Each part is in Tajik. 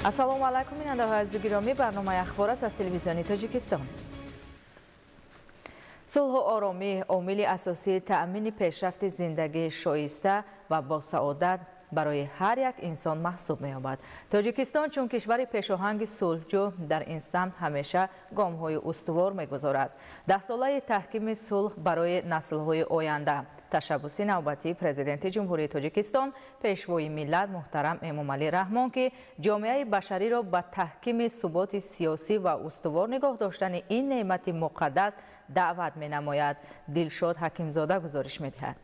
Ассалому алайкум, бинандаҳои азизу гиромӣ, барномаи ахбор аст аз телевизиони Тоҷикистон. Сулҳу оромӣ омили асосии таъмини пешрафти зиндагии шоиста ва босаодат барои ҳар як инсон маҳсуб меёбад. Тоҷикистон чун кишвари пешоҳанги сулҳҷӯ дар ин самт ҳамеша гомҳои устувор мегузорад. Даҳсолаи таҳкими сулҳ барои наслҳои оянда ташаббуси навбатии Президенти Ҷумҳурии Тоҷикистон, Пешвои миллат муҳтарам Эмомалӣ Раҳмон, ки ҷомеаи башариро ба таҳкими суботи сиёсӣ ва устувор нигоҳ доштани ин неъмати муқаддас даъват менамояд. Дилшод Ҳакимзода гузориш медиҳад.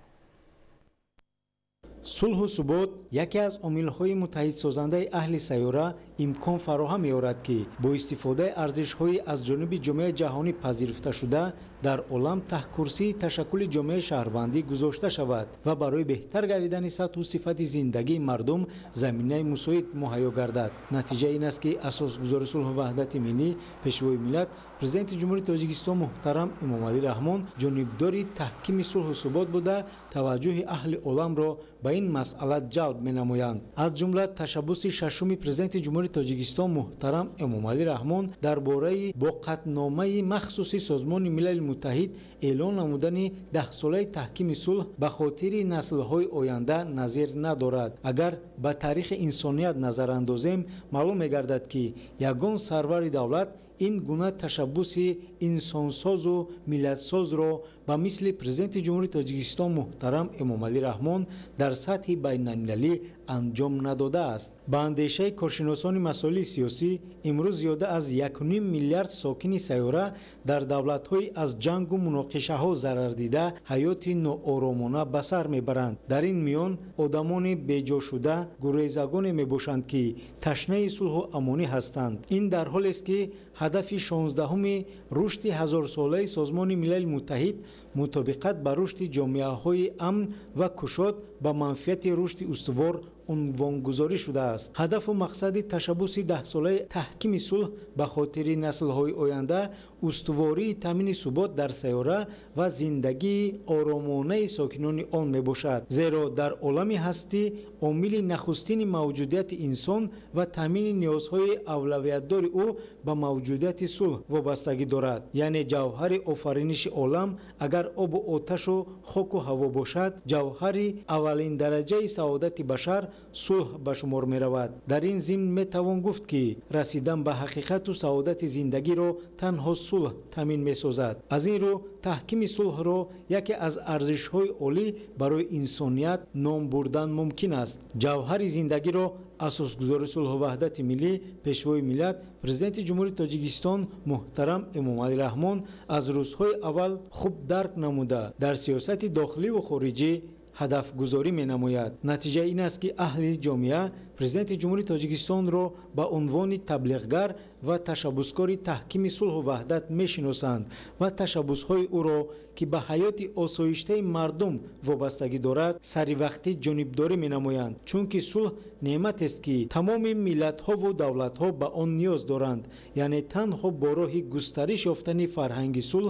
Сулҳу субот яке аз омилҳои муттаҳидсозандаи аҳли сайёра имкон фароҳам меорад, ки бо истифодаи арзишҳои аз ҷониби ҷомеаи ҷаҳонӣ пазируфташуда дар олам таҳкурсии ташаккули ҷомеаи шаҳрвандӣ гузошта шавад ва барои беҳтар гардидани сатҳу сифати зиндагии мардум заминаи мусоид муҳайё гардад. Натиҷа ин аст, ки асосгузори сулҳу ваҳдати миллӣ, Пешвои миллат, Президенти Ҷумҳурии Тоҷикистон муҳтарам Эмомалӣ Раҳмон ҷонибдори таҳкими сулҳу субот буда, таваҷҷӯҳи аҳли оламро ба ин масъала ҷалб менамоянд. Аз ҷумла ташаббуси шашуми Президенти Ҷумҳурии Тоҷикистон муҳтарам Эмомалӣ Раҳмон дар бораи бо қатъномаи махсуси Созмони Милали Муттаҳид эълон намудани даҳсолаи таҳкими сулҳ ба хотири наслҳои оянда назир надорад. Агар ба таърихи инсоният назар андозем, маълум мегардад, ки ягон сарвари давлат ин гуна ташаббуси инсонсозу миллатсозро ба мисли Президенти Ҷумҳурии Тоҷикистон муҳтарам Эмомалӣ Раҳмон дар сатҳи байналмилалӣ анҷом надодааст. Ба андешаи коршиносони масоили сиёсӣ, имрӯз зиёда аз 1,5 миллиард сокини сайёра дар давлатҳои аз ҷангу муноқишаҳо зарардида ҳаёти нооромона ба сар мебаранд. Дар ин миён одамони беҷошуда гурезагоне мебошанд, ки ташнаи сулҳу амонӣ ҳастанд. Ин дар ҳолест, ки ҳадафи 16-уми рушди ҳазорсолаи Созмони Милали Муттаҳид мутобиқат ба рушди ҷомеаҳои амн ва кушод ба манфиати рушди устувор унвонгузорӣ шудааст. Ҳадафу мақсади ташаббуси даҳсолаи таҳкими сулҳ ба хотири наслҳои оянда устувории таъмини субот дар сайёра ва зиндагии оромонаи сокинони он мебошад. Зеро дар олами ҳастӣ омили нахустини мавҷудияти инсон ва таъмини ниёзҳои авлавиятдори ӯ ба мавҷудияти сулҳ вобастагӣ дорад. Яъне ҷавҳари офариниши олам агар обу оташу хоку ҳаво бошад, ҷавҳари аввалиндараҷаи саодати башар сулҳ ба шумор меравад. Дар ин зимн метавон гуфт, ки расидан ба ҳақиқату саодати зиндагиро танҳо сулҳ таъмин месозад. Аз ин рӯ таҳкими сулҳро яке аз арзишҳои олӣ барои инсоният ном бурдан мумкин аст. Ҷавҳари зиндагиро асосгузори сулҳу ваҳдати миллӣ, Пешвои миллат, Президенти Ҷумҳурии Тоҷикистон муҳтарам Эмомалӣ Раҳмон аз рӯзҳои аввал хуб дарк намуда, дар сиёсати дохиливу хориҷӣ ҳадафгузорӣ менамояд. Натиҷа ин аст, ки аҳли ҷомеа Президенти Ҷумҳурии Тоҷикистонро ба унвони таблиғгар ва ташаббускори таҳкими сулҳу ваҳдат мешиносанд ва ташаббусҳои ӯро, ки ба ҳаёти осоиштаи мардум вобастагӣ дорад, саривақтӣ ҷонибдорӣ менамоянд. Чунки сулҳ неъматест, ки тамоми миллатҳову давлатҳо ба он ниёз доранд. Яъне танҳо бо роҳи густариш ёфтани фарҳанги сулҳ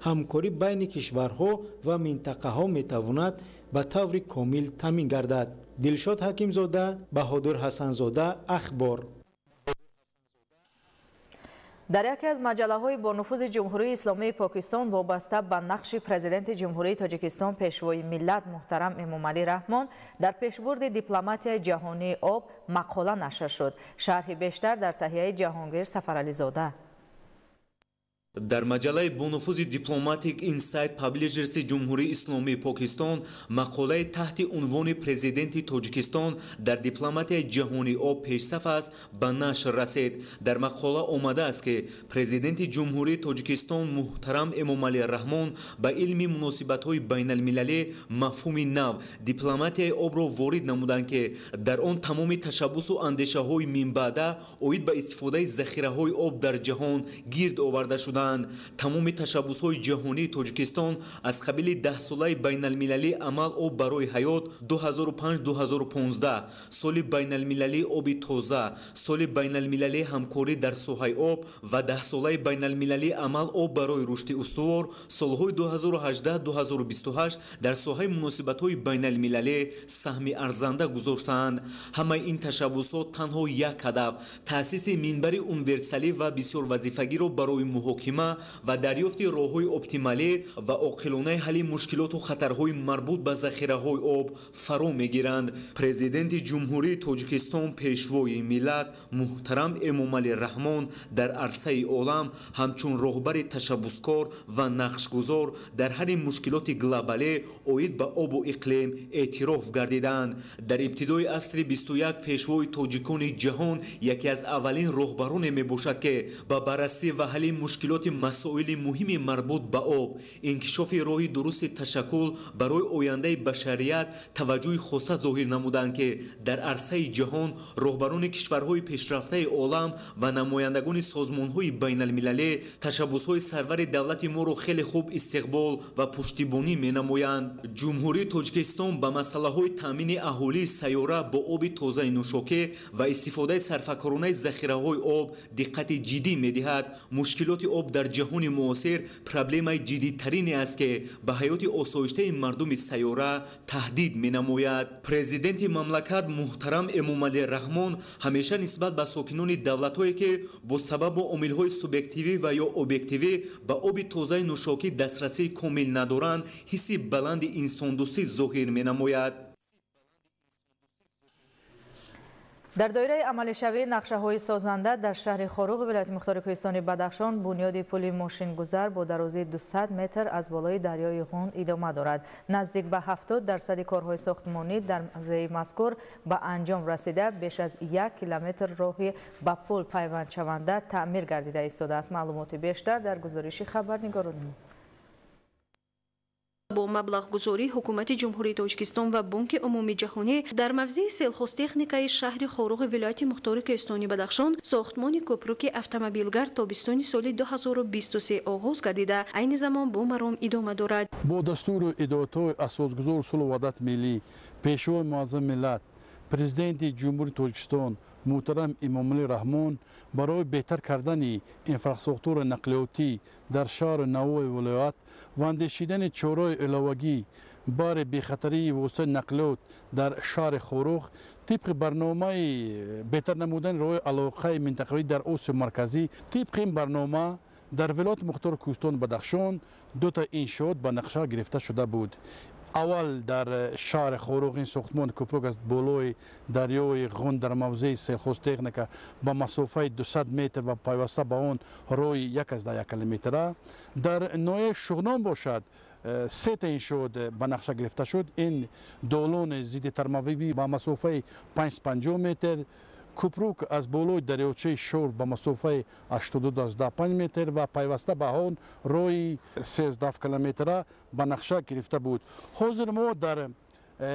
ҳамкорӣ байни кишварҳо ва минтақаҳо метавонад ба таври комил таъмин гардад. Дилшод Ҳакимзода, Баҳодур Ҳасанзода, Ахбор. Дар яке аз маҷаллаҳои бонуфузи Ҷумҳурии Исломии Покистон вобаста ба нақши Президенти Ҷумҳурии Тоҷикистон, Пешвои миллат муҳтарам Эмомалӣ Раҳмон дар пешбурди дипломатияи ҷаҳонии об мақола нашр шуд. Шарҳи бештар дар таҳияи Ҷаҳонгир Сафарализода. Дар маҷаллаи бонуфузи Diplomatic Insight Publishers Ҷумҳурии Исломии Покистон мақолаи таҳти унвони «Президенти Тоҷикистон дар дипломатияи ҷаҳонии об пешсаф аст» ба нашр расид. Дар мақола омадааст, ки Президенти Ҷумҳурии Тоҷикистон муҳтарам Эмомалӣ Раҳмон ба илми муносибатҳои байналмилалӣ мафҳуми нав, дипломатияи обро ворид намуданд, ки дар он тамоми ташаббусу андешаҳои минбаъда оид ба истифодаи захираҳои об дар ҷаҳон гирд оварда шуданд. намудаанд. Тамоми ташаббусҳои ҷаҳонии Тоҷикистон аз қабили даҳсолаи байналмилалии амал об барои ҳаёт 2005-2015, соли байналмилалии оби тоза, соли байналмилалии ҳамкорӣ дар соҳаи об ва даҳсолаи байналмилалии амал об барои рушди устувор солҳои 2018-2028 дар соҳаи муносибатҳои байналмилалӣ саҳми арзанда гузоштаанд. Ҳамаи ин ташаббусҳо танҳо як ҳадаф – таъсиси минбари универсалӣ ва бисёрвазифагиро барои муҳокима ва дарёфти роҳҳои оптималӣ ва оқилонаи ҳалли мушкилоту хатарҳои марбут ба захираҳои об фаро мегиранд. Президенти Ҷумҳурии Тоҷикистон, Пешвои миллат муҳтарам Эмомалӣ Раҳмон дар арсаи олам ҳамчун роҳбари ташаббускор ва нақшгузор дар ҳалли мушкилоти глобалӣ оид ба обу иқлим эътироф гардиданд. Дар ибтидои асри 21 пешвои тоҷикони ҷаҳон яке аз аввалин роҳбароне мебошад, ки ба баррасӣ ва ҳалли мушкилоти масоили муҳими марбут ба об, инкишофи роҳи дурусти ташаккул барои ояндаи башарият таваҷҷӯҳи хоса зоҳир намуданд, ки дар арсаи ҷаҳон роҳбарони кишварҳои пешрафтаи олам ва намояндагони созмонҳои байналмилалӣ ташаббусҳои сарвари давлати моро хеле хуб истиқбол ва пуштибонӣ менамоянд. Ҷумҳурии Тоҷикистон ба масъалаҳои таъмини аҳолии сайёра бо оби тозаи нӯшокӣ ва истифодаи сарфакоронаи захираҳои об диққати ҷиддӣ медиҳад. Мушкилоти об дар ҷаҳони муосир проблемаи ҷиддитарине аст, ки ба ҳаёти осоиштаи мардуми сайёра таҳдид менамояд. Президенти мамлакат муҳтарам Эмомалӣ Раҳмон ҳамеша нисбат ба сокинони давлатҳое, ки бо сабабу омилҳои субъективӣ ва ё объективӣ ба оби тозаи нӯшокӣ дастрасии комил надоранд, ҳисси баланди инсондӯстӣ зоҳир менамояд. Дар доираи амалишавии нақшаҳои созанда дар шаҳри Хоруғ вилояти мухтори кӯҳистони Бадахшон бунёди пули мошингузар бо дарозии 200 метр аз болои дарёи Ғун идома дорад. Наздик ба 70% корҳои сохтмонӣ дар мавзеи мазкур ба анҷом расида, беш аз 1 километр роҳи ба пул пайвандшаванда таъмир гардида истодааст. Маълумоти бештар дар гузориши хабарнигорони мо. Бо маблағгузории Ҳукумати Ҷумҳурии Тоҷикистон ва Бонки Умумии Ҷаҳонӣ дар мавзеи селхозтехникаи шаҳри Хоруғи вилояти мухтори кӯҳистони Бадахшон сохтмони кӯпруки автомобилгард тобистони соли 2023 оғоз гардида, айни замон бо маром идома дорад. Бо дастуру ҳидоятҳои асосгузори сулҳу ваҳдати миллӣ, Пешвои муаззами миллат, Президенти Ҷумҳурии Тоҷикистон муҳтарам Эмомалӣ Раҳмон барои беҳтар кардани инфраструктураи нақлиётӣ дар шаҳру навои вилоят ва андешидани чораҳои иловагӣ барои бехатарии воситаи нақлиёт дар шаҳри Хоруғ тибқи барномаи беҳтар намудани роҳи алоқаи минтақавӣ дар Осиёи Марказӣ, тибқи ин барнома дар вилояти мухтори кӯҳистони Бадахшон дута иншоот ба нақша гирифта шуда буд. Аввал дар шаҳри Хоруғ ин сохтмони кӯпрук аз болои дарёи Ғун дар мавзеи селхозтехника ба масофаи 200 метр ва пайваста ба он роҳи 1,1 километра. Дар ноҳияи Шуғнон бошад сета иншоот ба нақша гирифта шуд. Ин долони зидди тармавӣ ба масофаи 550 метр, кӯпрук аз болои дарёчаи Шор ба масофаи 82,5 метр ва пайваста ба он роҳи 13 километра ба нақша гирифта буд. Ҳозир мо дар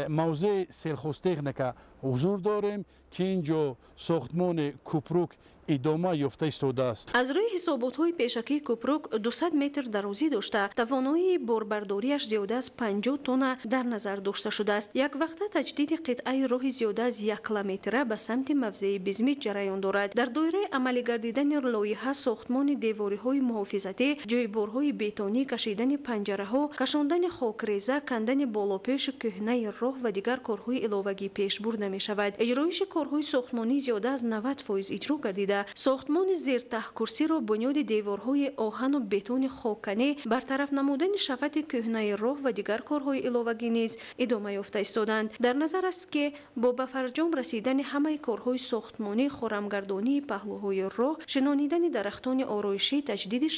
мавзеи селхозтехника ҳузур дорем, ки ин ҷо сохтмони кӯпрук идома ёфта истодааст. Аз рӯи ҳисоботҳои пешакии кӯпрук 200 метр дарозӣ дошта, тавоноии борбардориаш зиёда аз 50 тонна дар назар дошта шудааст. Яквақта таҷдиди қитъаи роҳи зиёда аз 1 километра ба самти мавзеи Безмит ҷараён дорад. Дар доираи амалӣ гардидани лоиҳа сохтмони девориҳои муҳофизатӣ, ҷойборҳои бетонӣ, кашидани панҷараҳо, кашондани хокреза, кандани болопеши кӯҳнаи роҳ ва дигар корҳои иловагӣ пеш бурда мешавад. Иҷроиши корҳои сохтмонӣ зиёда аз 90% иҷро гардида, сохтмони зертаҳкурсиро бунёди деворҳои оҳану бетони хокканӣ, бартараф намудани шафати кӯҳнаи роҳ ва дигар корҳои иловагӣ низ идома ёфта истоданд. Дар назар аст, ки бо ба фарҷом расидани ҳамаи корҳои сохтмонӣ, хорамгардонии паҳлӯҳои роҳ, шинонидани дарахтони ороишӣ, таҷдиди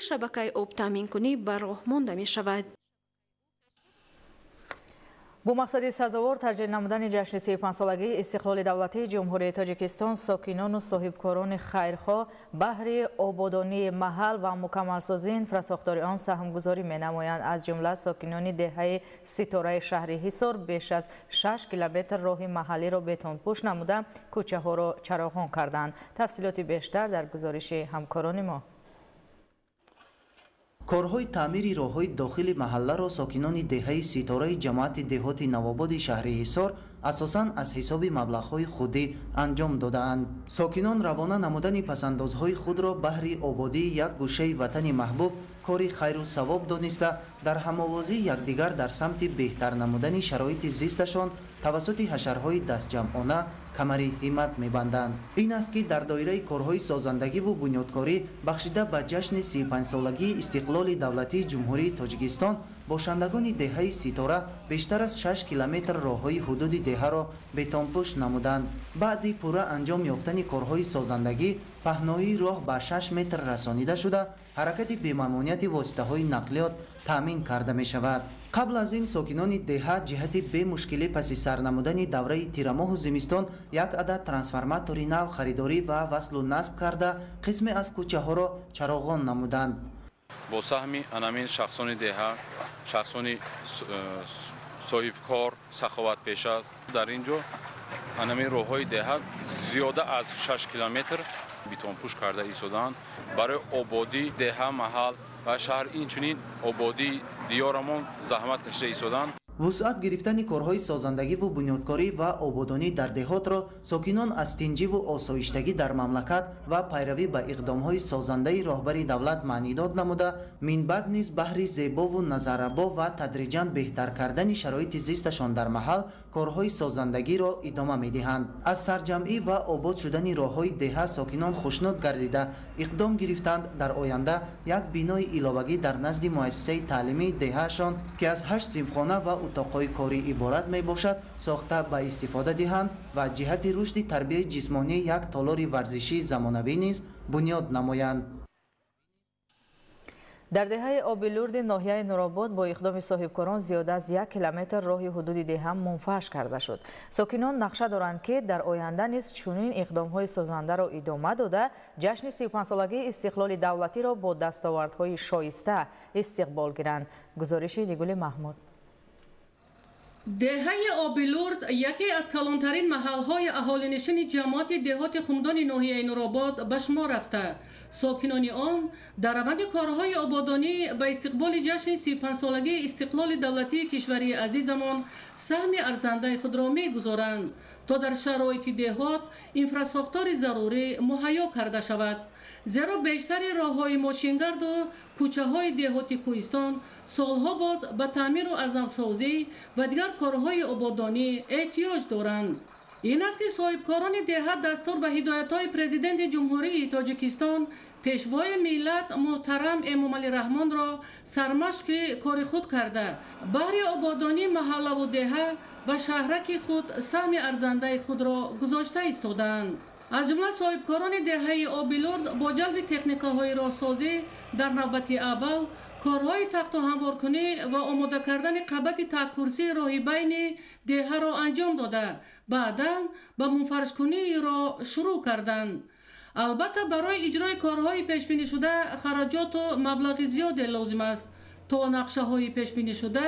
шабакаи об таъминкунӣ ба роҳ монда мешавад. Бо мақсади сазовор таҷлил намудани ҷашни 35-солагии истиқлоли давлатии Ҷумҳурии Тоҷикистон сокинону соҳибкорони хайрхоҳ баҳри ободонии маҳал ва мукаммалсозии инфрасохтори он саҳмгузорӣ менамоянд. Аз ҷумла сокинони деҳаи Ситораи шаҳри Ҳисор беш аз 6 километр роҳи маҳаллиро бетонпӯш намуда, кӯчаҳоро чароғон карданд. Тафсилоти бештар дар гузориши ҳамкорони мо. Корҳои таъмири роҳҳои дохили маҳалларо сокинони деҳаи Ситораи ҷамоати деҳоти Навободи шаҳри Ҳисор асосан аз ҳисоби маблағҳои худӣ анҷом додаанд. Сокинон равона намудани пасандозҳои худро баҳри ободии як гӯшаи ватани маҳбуб кори хайру савоб дониста, дар ҳамовозии якдигар дар самти беҳтар намудани шароити зисташон тавассути ҳашарҳои дастҷамъона камари ҳиммат мебанданд. Ин аст, ки дар доираи корҳои созандагиву бунёдкорӣ бахшида ба ҷашни 35-солагии истиқлоли давлатии Ҷумҳурии Тоҷикистон бошандагони деҳаи Ситора бештар аз 6 километр роҳҳои ҳудуди деҳаро бетонпӯш намуданд. Баъди пурра анҷом ёфтани корҳои созандагӣ паҳноии роҳ ба 6 метр расонида шуда, ҳаракати бемамониати воситаҳои нақлиёт таъмин карда мешавад. Қабл аз ин сокинони деҳа ҷиҳати бемушкилӣ паси сар намудани давраи тирамоҳу зимистон як адад трансформатори нав харидорӣ ва васлу насб карда, қисме аз кӯчаҳоро чароғон намуданд. Бо саҳми анамин шахсони деҳа, шахсони соҳибкор, саховатпеша дар ин ҷо анамин роҳҳои деҳа зиёда аз 6 километр бетонпӯш карда истодаанд. Барои ободии деҳа, маҳал ва шаҳр, инчунин ободии диёрамон заҳмат кашида истодаанд. Вусъат гирифтани корҳои созандагиву бунёдкорӣ ва ободонӣ дар деҳотро сокинон аз тинҷиву осоиштагӣ дар мамлакат ва пайравӣ ба иқдомҳои созандаи роҳбари давлат маънидод намуда, минбаъд низ баҳри зебову назаррабо ва тадриҷан беҳтар кардани шароити зисташон дар маҳал корҳои созандагиро идома медиҳанд. Аз сарҷамъӣ ва обод шудани роҳҳои деҳа сокинон хушнуд гардида, иқдом гирифтанд дар оянда як бинои иловагӣ дар назди муассисаи таълимии деҳаашон, ки аз 8 синфхона ва утоқҳои корӣ иборат мебошад, сохта ба истифода диҳанд ва ҷиҳати рушди тарбияи ҷисмонӣ як толори варзишии замонавӣ низ бунёд намоянд. Дар деҳаи Обилурди ноҳияи Нуробод бо иқдоми соҳибкорон зиёда аз 1 километр роҳи ҳудуди деҳа мунфарш карда шуд. Сокинон нақша доранд, ки дар оянда низ чунин иқдомҳои созандаро идома дода, ҷашни 35-солагии истиқлоли давлатиро бо дастовардҳои шоиста истиқбол гиранд. Гузориши Дигули Маҳмуд. Деҳаи Обилурд яке аз калонтарин маҳалҳои аҳолинишини ҷамоати деҳоти Хумдони ноҳияи Нуробод ба шумор рафта. Сокинони он дар раванди корҳои ободонӣ ба истиқболи ҷашни 35-солагии истиқлоли давлатии кишвари азизамон саҳми арзандаи худро мегузоранд, то дар шароити деҳот инфрасохтори зарурӣ муҳайё карда шавад. Зеро бештари роҳҳои мошингарду кӯчаҳои деҳоти кӯҳистон солҳо боз ба таъмиру аз навсозӣ ва дигар корҳои ободонӣ эҳтиёҷ доранд. Ин аст, ки соҳибкорони деҳа дастур ва ҳидоятҳои Президенти Ҷумҳурии Тоҷикистон, Пешвои миллат муҳтарам Эмомалӣ Раҳмонро сармашқи кори худ карда, баҳри ободонии маҳаллаву деҳа ва шаҳраки худ саҳми арзандаи худро гузошта истодаанд. Аз ҷумла соҳибкорони деҳаи Обилурд бо ҷалби техникаҳои роҳсозӣ дар навбати аввал корҳои тахту ҳамворкунӣ ва омода кардани қабати таккурсии роҳи байни деҳаро анҷом дода, баъдан ба мунфаршкунии роҳ шурӯъ карданд. Албатта, барои иҷрои корҳои пешбинишуда хароҷоту маблағи зиёде лозим аст, то нақшаҳои пешбинишуда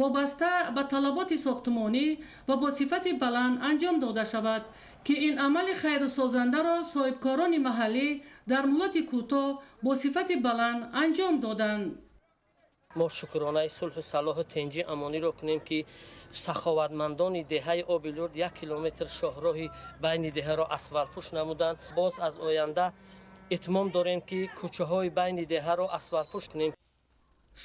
вобаста ба талаботи сохтмонӣ ва бо сифати баланд анҷом дода шавад, ки ин амали хайрусозандаро соҳибкорони маҳаллӣ дар муҳлати кӯтоҳ бо сифати баланд анҷом доданд. Мо шукронаи сулҳу салоҳу тинҷи амониро кунем, ки саховатмандони деҳаи Обилурд 1 километр шоҳроҳи байни деҳаро асфалтпӯш намуданд. Боз аз оянда итмом дорем, ки кӯчаҳои байни деҳаро асфалтпӯш кунем.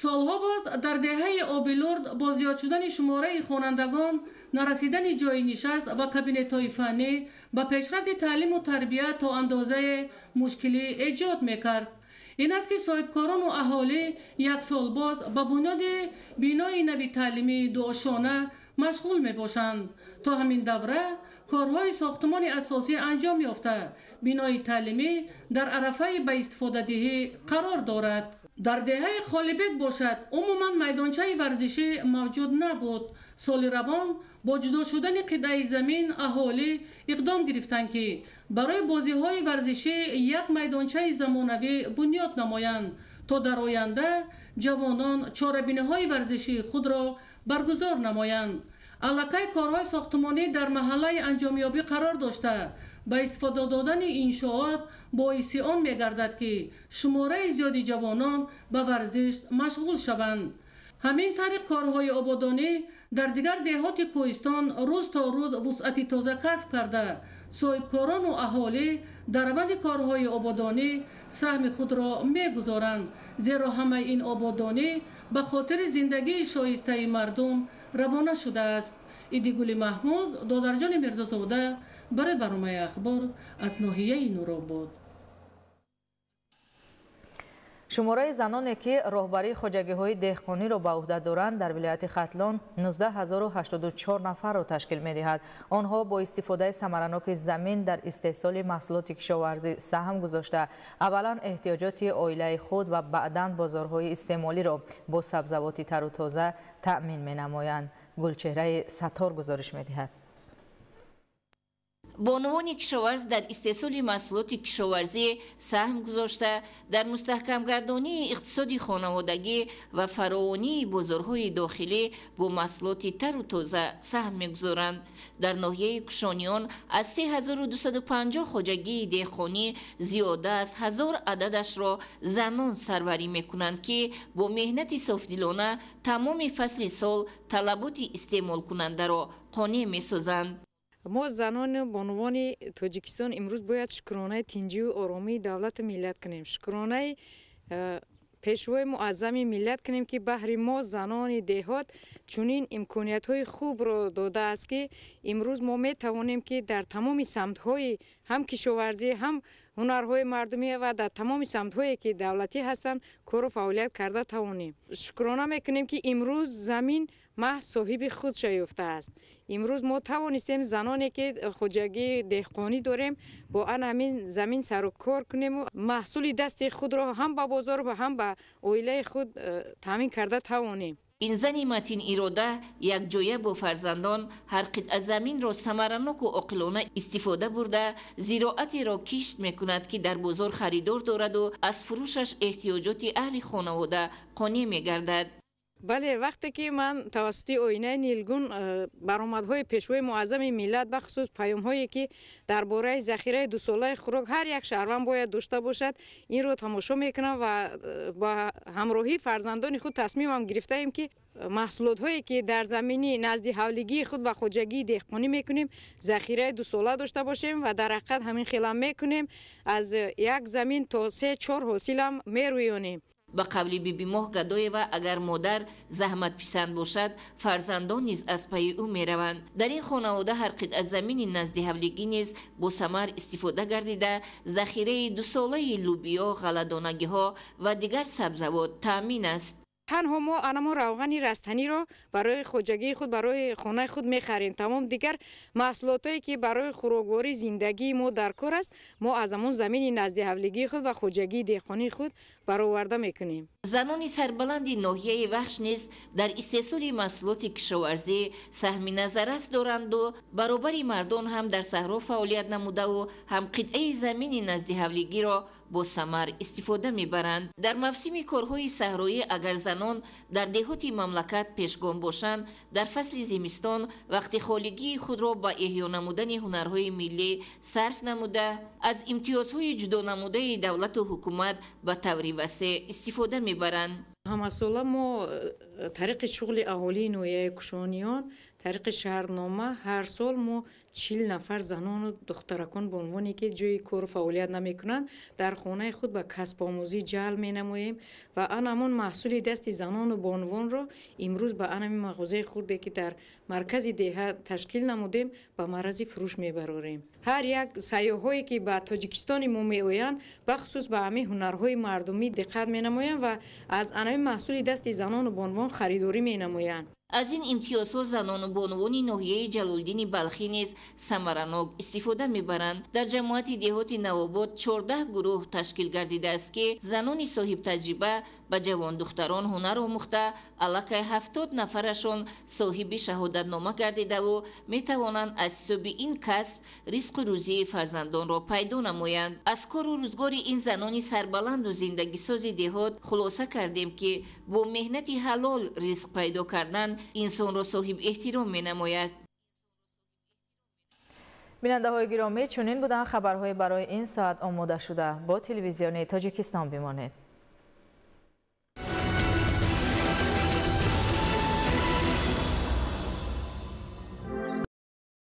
Солҳо боз дар деҳаи Обилурд бо зиёд шудани шумораи хонандагон, нарасидани ҷойи нишаст ва кабинетҳои фаннӣ ба пешрафти таълиму тарбия то андозае мушкилӣ эҷод мекард. Ин аст, ки соҳибкорону аҳолӣ як сол боз ба бунёди бинои нави таълимии дуошона машғул мебошанд. То ҳамин давра корҳои сохтмони асосӣ анҷом ёфта, бинои таълимӣ дар арафаи ба истифодадиҳӣ қарор дорад. Дар деҳаи Холибек бошад, умуман майдончаи варзишӣ мавҷуд набуд. Соли равон бо ҷудо шудани қитъаи замин аҳолӣ иқдом гирифтанд, ки барои бозиҳои варзишӣ як майдончаи замонавӣ бунёд намоянд, то дар оянда ҷавонон чорабиниҳои варзишии худро баргузор намоянд. Аллакай корҳои сохтмонӣ дар маҳаллаи анҷомёбӣ қарор дошта, ба истифода додани иншоот боиси он мегардад, ки шумораи зиёди ҷавонон ба варзиш машғул шаванд. Ҳамин тариқ корҳои ободонӣ дар дигар деҳоти кӯҳистон рӯз то рӯз вусъати тоза касб карда, соҳибкорону аҳолӣ дар раванди корҳои ободонӣ саҳми худро мегузоранд, зеро ҳамаи ин ободонӣ ба хотири зиндагии шоистаи мардум равона шудааст. Идигули Маҳмуд, Додарҷони Мирзозода барои барномаи Ахбор аз ноҳияи Нуробод. Шумораи заноне, ки роҳбарии хоҷагиҳои деҳқониро ба уҳда доранд, дар вилояти Хатлон 19084 нафарро ташкил медиҳад. Онҳо бо истифодаи самараноки замин дар истеҳсоли маҳсулоти кишоварзӣ саҳм гузошта, аввалан эҳтиёҷоти оилаи худ ва баъдан бозорҳои истеъмолиро бо сабзавоти тару тоза таъмин менамоянд. Гулчеҳраи Саттор гузориш медиҳад. Бонувони кишоварз дар истеҳсоли маҳсулоти кишоварзӣ саҳм гузошта, дар мустаҳкамгардонии иқтисоди хонаводагӣ ва фаровонии бозорҳои дохилӣ бо маҳсулоти тару тоза саҳм мегузоранд. Дар ноҳияи Кушониён аз 3250 хоҷагии деҳқонӣ зиёда аз 1000 ададашро занон сарварӣ мекунанд, ки бо меҳнати софдилона тамоми фасли сол талаботи истеъмолкунандаро қонеъ месозанд. Мо занону бонувони Тоҷикистон имрӯз бояд шукронаи тинҷию оромии давлату миллат кунем, шукронаи пешвои муаззами миллат кунем, ки баҳри мо занони деҳот чунин имкониятҳои хубро додааст, ки имрӯз мо метавонем, ки дар тамоми самтҳои ҳам кишоварзӣ, ҳам ҳунарҳои мардумӣ ва дар тамоми самтҳое ки давлатӣ ҳастанд кору фаъолият карда тавонем. Шукрона мекунем, ки имрӯз замин маҳз соҳиби худ шаёфтааст. Имрӯз мо тавонистем заноне, ки хоҷагии деҳқонӣ дорем, бо ан ҳамин замин сару кор кунему маҳсули дасти худро ҳам ба бозор ва ҳам ба оилаи худ таъмин карда тавонем. Ин зани матин ирода якҷоя бо фарзандон ҳар қитъа заминро самараноку оқилона истифода бурда, зироатеро кишт мекунад, ки дар бозор харидор дораду аз фурӯшаш эҳтиёҷоти аҳли хонавода қонеъ мегардад. Бале, вақте ки ман тавассути оинаи нилгун баромадҳои пешвои муаззами миллат, бахусус паёмҳое ки дар бораи захираи дусолаи хӯрок ҳар як шаҳрванд бояд дошта бошад, инро тамошо мекунам ва ба ҳамроҳии фарзандони худ тасмимам гирифтаем, ки маҳсулотҳое ки дар замини назди ҳавлигии худ ва хоҷагии деҳқонӣ мекунем, захираи дусола дошта бошем ва дар ҳақиқат ҳамин хелам мекунем. Аз як замин то 3-4 ҳосилам мерӯёнем. Ба қавли Бибимоҳ Гадоева, агар модар заҳматписанд бошад, фарзандон низ аз пайи ӯ мераванд. Дар ин хонавода ҳар қитъа замини назди ҳавлигӣ низ бо самар истифода гардида, захираи дусолаи лӯбиё, ғалладонагиҳо ва дигар сабзавот таъмин аст. Танҳо мо анамон равғани растаниро барои хоҷагии худ, барои хонаи худ мехарем. Тамом дигар маҳсулотое ки барои хӯроквории зиндагии мо дар кор аст, мо аз ҳамон замини назди ҳавлигии худ ва хоҷагии деҳқонии худ бароварда мекунем. Занони сарбаланди ноҳияи Вахш низ дар истеҳсоли маҳсулоти кишоварзӣ саҳми назаррас доранду баробари мардон ҳам дар саҳро фаъолият намудаву ҳам қитъаи замини назди ҳавлигиро бо самар истифода мебаранд. Дар мавсими корҳои саҳроӣ агар занон дар деҳоти мамлакат пешгом бошанд, дар фасли зимистон вақти холигии худро ба эҳё намудани ҳунарҳои миллӣ сарф намуда, аз имтиёзҳои ҷудонамудаи давлату ҳукумат ба таври васеъ истифода мебаранд. Ҳамасола мо тариқи шуғли аҳолии ноҳияи Кушониён, тариқи шаҳрнома ҳар сол мо 40 нафар занону духтаракон бо унвоне ки ҷои кору фаъолият намекунанд, дар хонаи худ ба касбомӯзӣ ҷалб менамоем ва ан ҳамон маҳсули дасти занону бонувонро имрӯз ба ан ҳамин мағозаи хурде ки дар маркази деҳа ташкил намудем, ба маррази фурӯш мебарорем. Ҳар як сайёҳое ки ба Тоҷикистони мо меоянд, бахусус ба ҳамин ҳунарҳои мардумӣ диққат менамоянд ва аз ан ҳамин маҳсули дасти занону бонувон харидорӣ менамоянд. Аз ин имтиёзҳо занону бонувони ноҳияи Ҷалолиддини Балхӣ низ самаранок истифода мебаранд. Дар ҷамоати деҳоти Навобод 14 гурӯҳ ташкил гардидааст, ки занони соҳибтаҷриба ба ҷавондухтарон ҳунар омӯхта, аллакай 70 нафарашон соҳиби шаҳодатнома гардидаву метавонанд аз ҳисоби ин касб ризқу рӯзии фарзандонро пайдо намоянд. Аз кору рӯзгори ин занони сарбаланду зиндагисози деҳот хулоса кардем, ки бо меҳнати ҳалол ризқ пайдо кардан инсонро соҳиб эҳтиром менамояд. Бинандаҳои гиромӣ, чунин буданд хабарҳои барои ин соат омодашуда. Бо телевизиони Тоҷикистон бимонед.